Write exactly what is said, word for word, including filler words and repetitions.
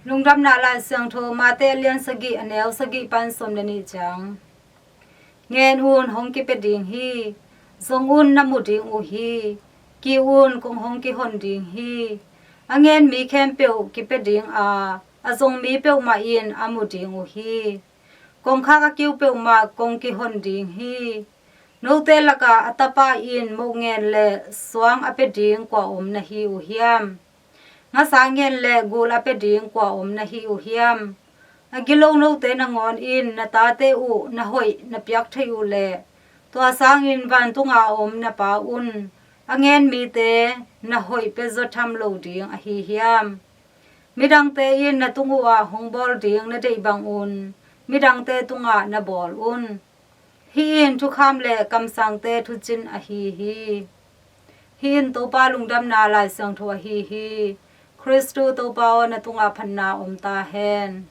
Lungdamna Lai Siangtho Mate a lian sagih, a neu sagih pan sawm le nih ciang. Ngen un, hong kipia ding hi. Zong un, na mu ding uh hi. Kiu un, kong hong kihon ding hi. A ngen mi khempeuh kipia ding a, a zong mi peuhmah in a mu ding uh hi. Kongkhak a kiu peuhmah kong kihon ding hi. Note lakah a tapa in moh ngen le suang a pia ding kua om na hi uh hiam? Ngasa ngen le gul a pia ding kua om na hi uh hiam? A gilo note nangawn in na tate uh na hoih na piak thei uh leh, tua sangin vantunga om na Pa un a ngen mite na hoih pia zaw tham lo ding ahi hiam? Midangte in na tung uhah hong bawl ding na deih bangun midangte tungah na bawl un. Hih in thukham le kamsangte thucin ahi hi. Hih in Topa Lungdamna Lai Siangtho ahi hi. Khristu Topa aw, na tungah phatna om ta hen.